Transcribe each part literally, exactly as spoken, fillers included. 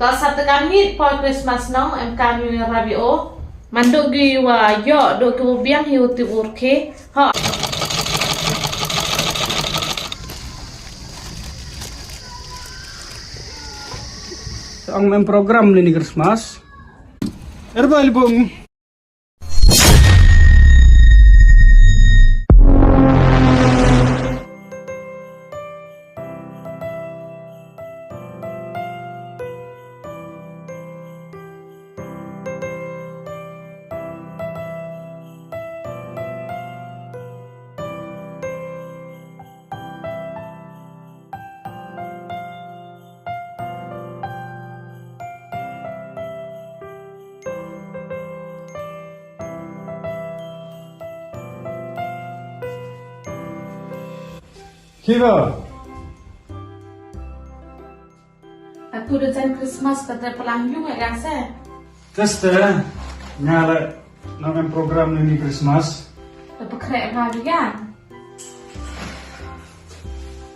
To sa te ka miet por Christmas nong, em kam u rabi o. Man dooh ki wa yoh, dooh ki wa biang hi u tip ur ke. Ho. Ong em program lini Christmas. Erba album. Kiwa. Atu da jan Christmas, ta te palang yung ya se. Teste, nga le, nang em program ni Christmas. Ta pakre ma biang.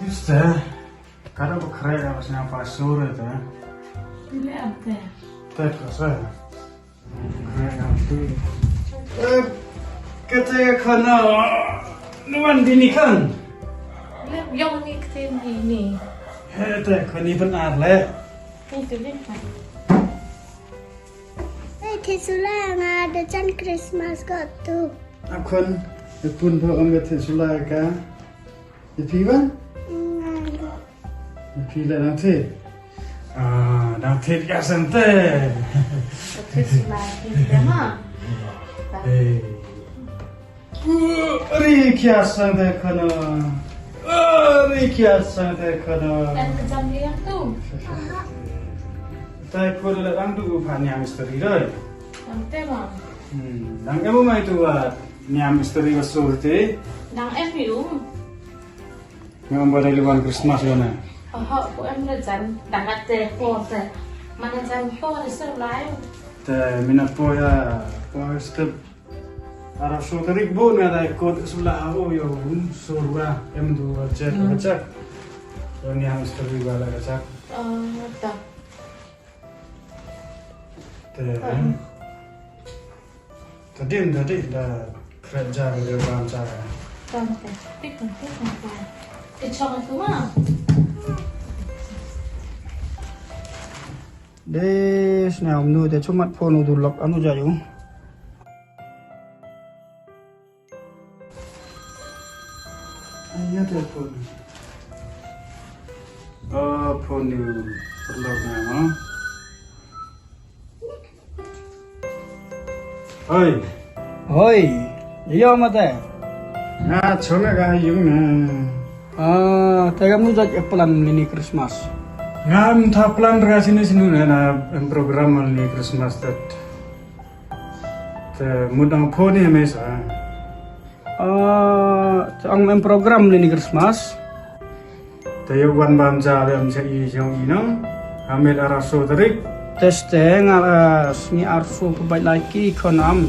Teste, kada pakre ya, pas nga pasur ya te. Bile ante. Te kasa. Eh, kata ya khana, nuan dini kan. Lep yong ni kte ni ni. He, te khani ban ar le. Ni tu ni kan. Hey, Tesula, nga da jan Christmas ko tu. Akon, epun bo ang Tesula ka. Ephi wan? Ephi le dang thied. Ah, dang thied ka sente. Thied sila thied ka ma. Eh. Uh, ri kia sente khana. Uh, ri kia sente khana. Em ka jam liang tu. Tai ko le dang tu pha niam misteri doi. Dang te ma. Hmm, dang em mai tu wa niam misteri wa surti. Dang em yu. Nga ong ba dei liwan Christmas yong na. Oho, ku em le jan, dang kat te por te. Mana jan por te sur lai. Te mina por ya, por step. Ara so tarik bu na dei kot sur la o yo, sur wa, em du wa chek, wa chek. Yo ni ham sur wa la chek. Oh, ta. Te. Tadi, tadi da kerja di bam sa. Tang, tang, tik, tang, tik, tang, tang. Te chong tu ma. Des, na, um, nu, te chumat phone u du lok, anu ja yung. Aya, te phone. Oh, phone u lok na, ha? Hoi. Hoi. Yo mate. Nga chong ka yung na. Ah, te kam nu jat e plan lini Christmas. Nga em tha plan ra sini sini na, na em program lini Christmas tet. Te mudang phone ni mesa. Ah, te ong em program lini Christmas. Te yoh wan bam ja le am cha i jong i nong. Hamit ara so tarik. Teste nga, ah, sngi ar so pa bai lai ki khon am.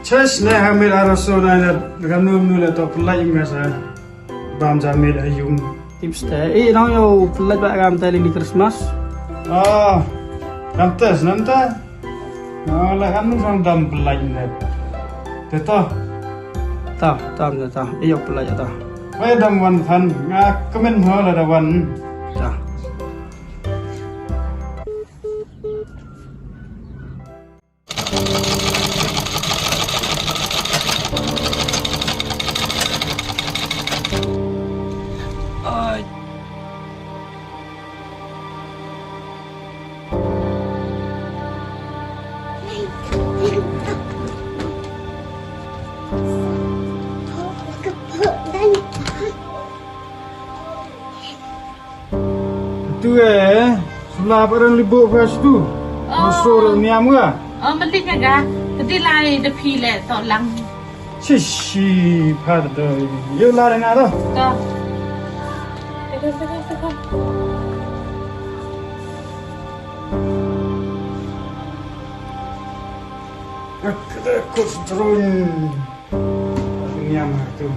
Ches ne hamit ara so na na gam nu nu le to plai mesa. Bam ja mit ayung. Tips te. I nong yoh plai ba gam te lini Christmas. Ah, kam tes nam ta. Nga la kan sang dam pelai ne. Te to. Ta, ta, ta, ta. Iyo pelai ta. Wei dam wan kan, nga kemen ho la da wan. Ta. Ai. Tu e, sula parang libu pas tu. Oh. Masur niam ga. Oh, mending ga. Tadi lai de phi le to lang. Shishi, pardon. Yo la na ro. Ka. Teka, teka, teka. Ak, ak, kosdron. Niam tu.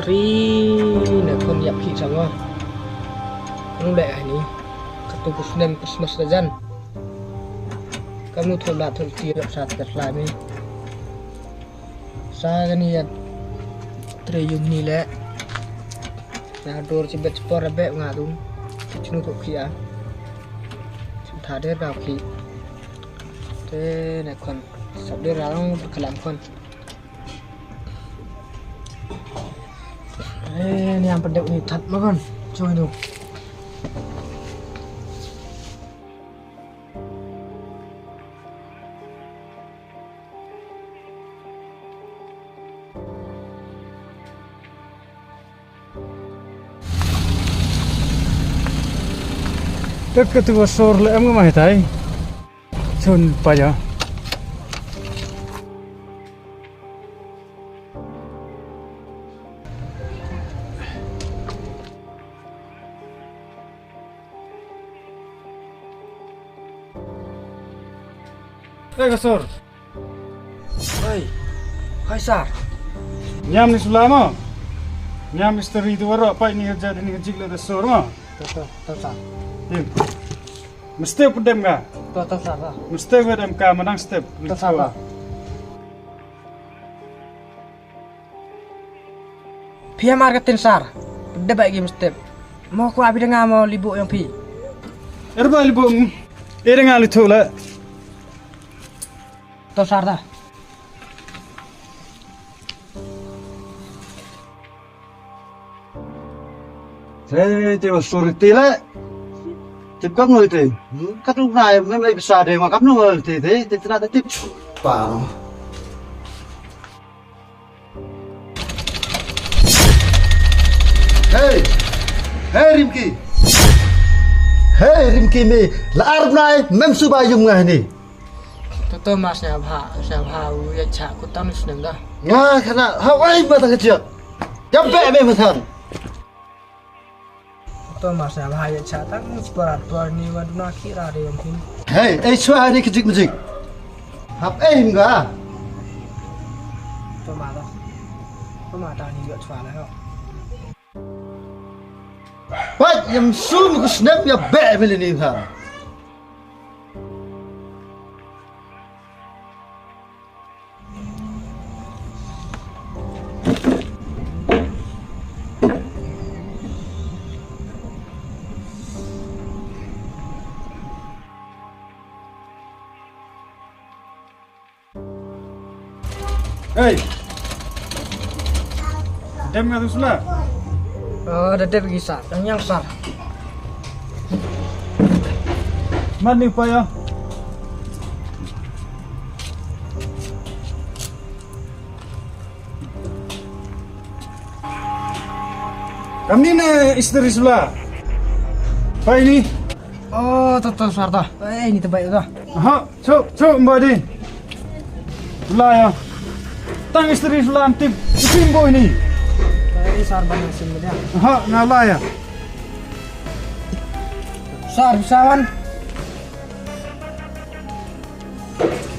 Ri ne khon yap khih sa mo. Nong le ai ni. Katu ku snem Christmas la jan. Kamu thon la thon ti yap sa ta lai mi. Sa kani ya tre yung ni le. Na dur chi bet por be nga dung. Chi chnu ko khia. Chi tha de rau khi. Te ne khon. Sap de rau kalam khon. Eh, ni am pedek ni that ma khon. Choi du. Tek ka tu wa sor le em nga mai tai. Chun pa ya. Eh, ka sor. Hoi. Hoi, sar. Niam ni sula mo. Niam misteri tu waro, pai ni kerja, ni kerja le da sor mo. To, to, to, sar. Tim. Mesti pedem ka? To, to, sar, to. Mesti pedem ka, manang step. To, sar, to. Phi amar ka tin sar. Dep ai gi mstep. Mo kwa bi da nga mo libu yong phi. Er ba libu. Er nga li thu la. To sar da. Hey, te wa sor ti le. Tip kam no te. Ka tu na me me bisa de ma kam no te te te na tip. Pa. Hey! Hey, Rimki! Hey, Rimki, me la ar bnai, mem su ba yung nga ni. To to mas nya bha, nya bha u ya cha ku tang snem da. Nga khana, ha wai ma ta ka chiak. Yam be me ma than. To mas nya bha ya cha tang spara tuar ni wa duna ki ra de yong phi. Hey, ei chwa ni ki jik mjik. Hap ei him ga. To ma da. To ma da ni yo chwa la ho. Wat yam sum ku snap ya be me ni ha. Hey. Dem nga tu sula? Oh, da dem gi sar. Yang, yang sar. Man ni pa ya? Kamni ne isteri sula. Pa ini. Oh, to, to, sar to. Eh, ini terbaik to. Aha, so, so, mbak di. Sula ya. Tang isteri sula antip. Isim boy ni. Eh, sar bang isim dia. Aha, ngala ya. Sar, sawan.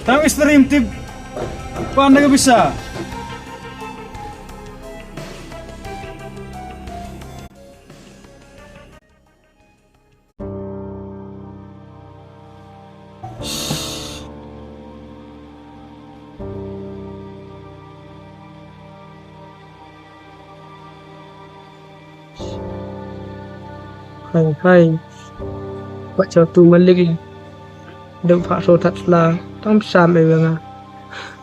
Tang isteri antip. Pan da ka bisa. Hai, hai. Wa chatu malik. Dang pha so that la. Tang sam e nga.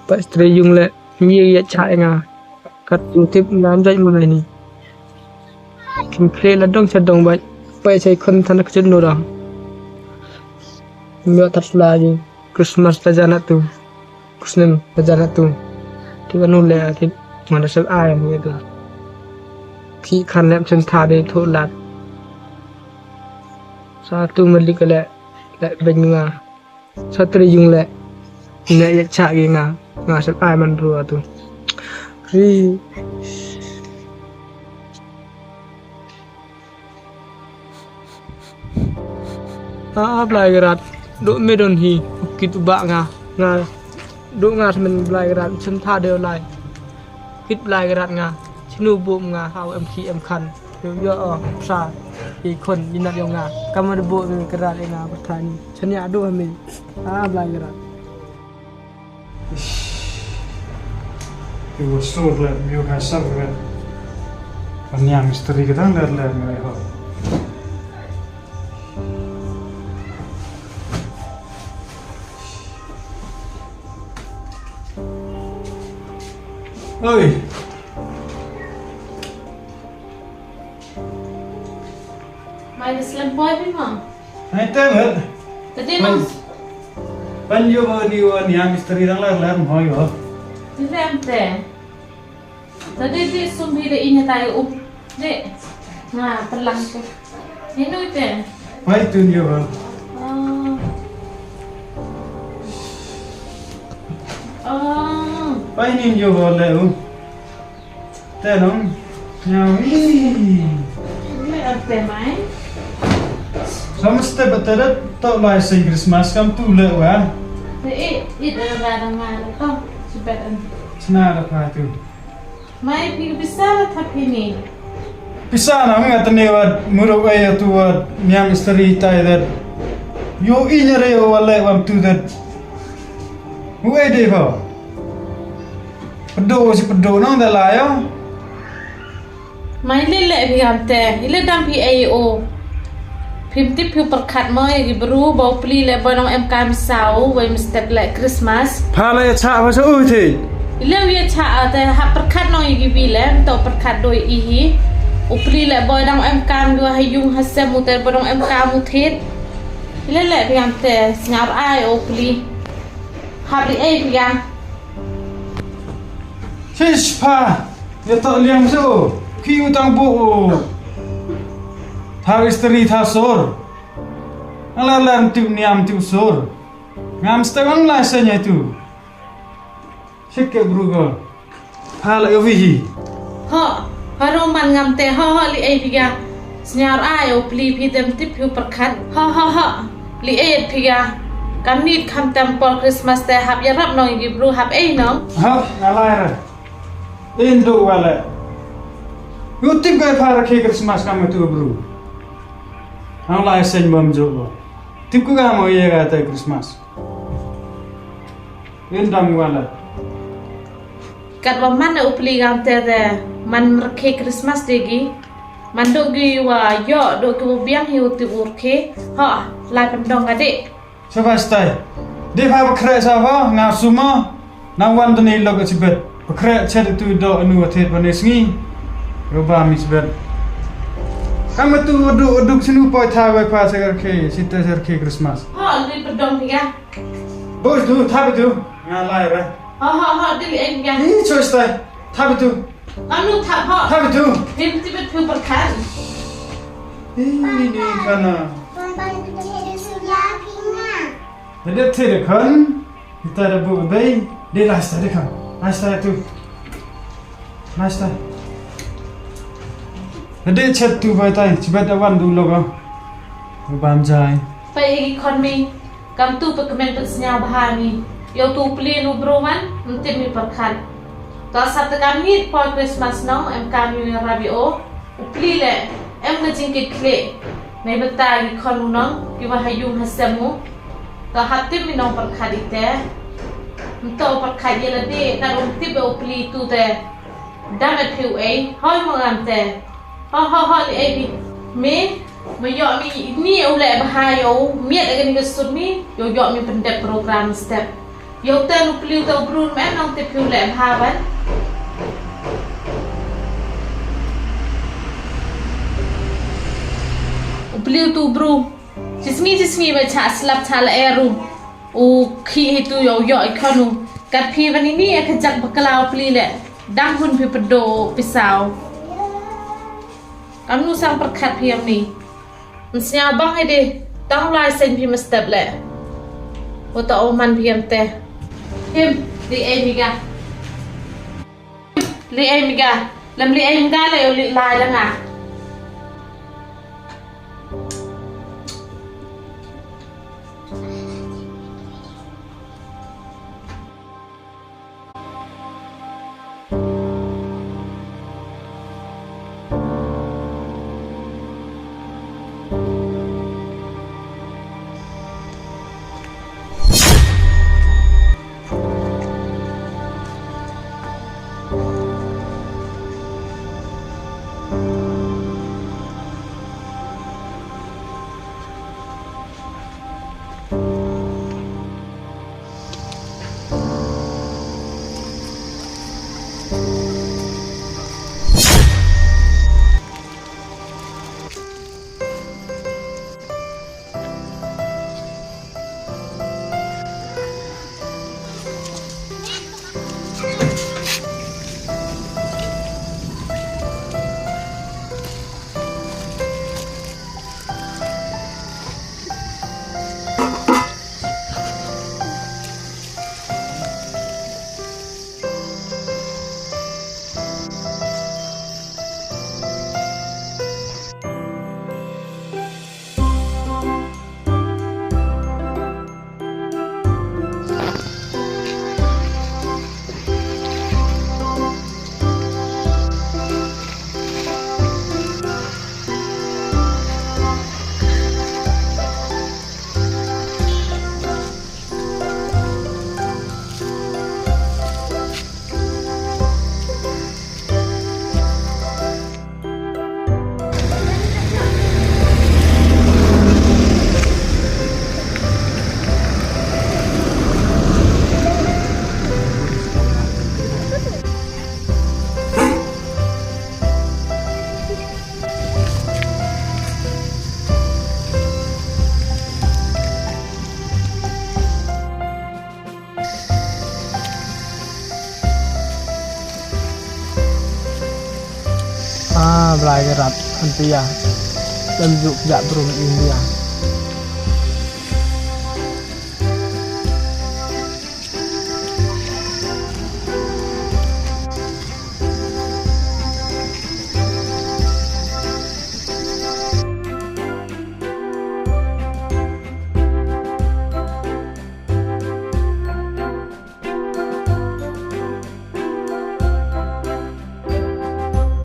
Pa istri yung le. Ngi ya cha nga. Kat tip ngam jai mo ni. Kim khle la dong cha dong bai. Pai chai khon than ka chun no dong. Myo that la ji. Christmas ta jana tu. Christmas ta jana tu. Ti ka nu le ti. Mana sel ai ni tu. Ki khan lem chen tha de tho lat. Sa tu malik le. Le ben nga. Sa tri yung le. Ne ya cha gi nga. Nga sep ai man ru atu. Ri. A, a, Blai Grat. Do me don hi. Kit ba nga. Nga. Do nga semen Blai Grat. Sem tha de lai. Kit Blai Grat nga. Chinu bu nga hau em ki em khan. Yo yo o sa. I khon i nat yong nga. Kamar bu mi krat i nga bertani. Chania du mi. A blai krat. Ish. Iwa sur le, miu ka sar le. Paniang misteri ka dang le, le, le, ho. Oi. Mai da slem poi phi ma? Hai te ngat. Tadi no. Pan, pan yo ba ni wa ni ang misteri dang lar lar mo yo. Ni lem te. Tadi di sum hi de inya tai um. De. Na pelang te. Inu te. Pai tun yo ba. Oh. Oh. Pai nin yo ba le um. Te nong, nyau i. Me arte mai. Sam step tere to lai sei Christmas kam tu le wa. Te i, i da da da ma da to. Sibet an. Sna da pa tu. Mai pi bisa da thap ini. Bisa na nga tene wa muru wa ya tu wa nyam isteri tai da. Yo i nyare wa le wa tu da. Wu e de ko. Pdu si pdu nong da la yo. Mai le le phi am te, i le dam phi ei o. Phim tip phi perkhat mo ya ki bru, bau pli le boi nong em kam sau, wei mestep le Christmas. Pha le cha pha sa u thi. I le wi cha a te ha perkhat nong i ki bi le, to perkhat doi i hi. U pli le boi nong em kam dua ha yung ha sem u te boi nong em kam u thit. I le le phi am te, snyar ai o pli. Hap li ei phi am. Chish pha, ya to liang so, ki u tang bu u. Tha isteri tha sor. Ala lam tu niam tu sor. Ngam step ang la sa nya tu. Sik ke bru ko. Pha la yo wi hi. Ho, ha ro man ngam te, ho, ho, li ei phi ga. Snyar ai o pli phi dem tip phi u perkhat. Ho, ho, ho. Li ei phi ga. Kam nit kam tem por Christmas te hap ya rap nong i bru hap ei nong. Hap, nga lai re. In du wa le. Yo tip ga pha ra ki Christmas kam tu bru. Ang lai sen bam jo lo. Tip ku ga mo ye ga te Christmas. Indang wala. Kat wa man u pli gam te de man rkhe Christmas de gi. Man do gi wa yo do gi wa biang hi u ti u rkhe. Ha, lai pendong ga de. Saba stai. De pha bakre sa pha nga suma. Nang wan dani lok chibet. Bakre chet tu do anu wa thet wa ne sngi. Roba mi chibet. Kam tu du du sinu poi tha wa pha sa rkhe, sita sa rkhe Christmas. Ha, li pendong phi ga. Bos tu, thabi tu. Nga lai ra. Ha, ha, ha, dili eng ya. Ih, choice tai. Thabi tu. Anu thap ha. Thabi tu. Tim tibet tu berkan. Ih, ni kana. Ada tu kan. Kita ada bu bei. Dia last tadi kan. Last tadi tu. Nasta. Hade chet tu bai tai, chibat da wan du logo. Bam jai. Pai egi khon mi, kam tu pe kmen pe snya bha mi. Yo tu pli nu bro man, ntim mi perkhat. To sap te kam nit poi Christmas no, em kam yu rabi o. U pli le, em ka jingkit khlieh. Nei bynta ki khon u nong, ki wa ha yung ha sem u. To hap tip mi nong perkhat ite. Nto perkhat ye la de, na rum tip u pli tu te. Dam et phi u ei, hoi mo ngam te. Ho, ho, ho, li ei bi. Me, me yo mi, ni u le bha yo, miet ega ni ka sut mi, yo yo mi pendep program step. Yo te u pli u te u bru, me nong tip phi u le bha ban. U pli u tu bru. Chisngi, chisngi ba cha slap cha la eru. U khi hi tu yo yo i khon u. Kat phi ban ini e khajak bakla u pli le. Dang hun phi pedo pisau. Kam nu sang perkhat phi am ni. Nsnya bang hi di. Tang lai sen phi mestep le. Wata o man phi am te. Him, di e mi ga. Li ei mi ga, lam li ei mi ga le u li lai la nga. A, Blai ka rap, hantu ya. Lem ju kjah bru India.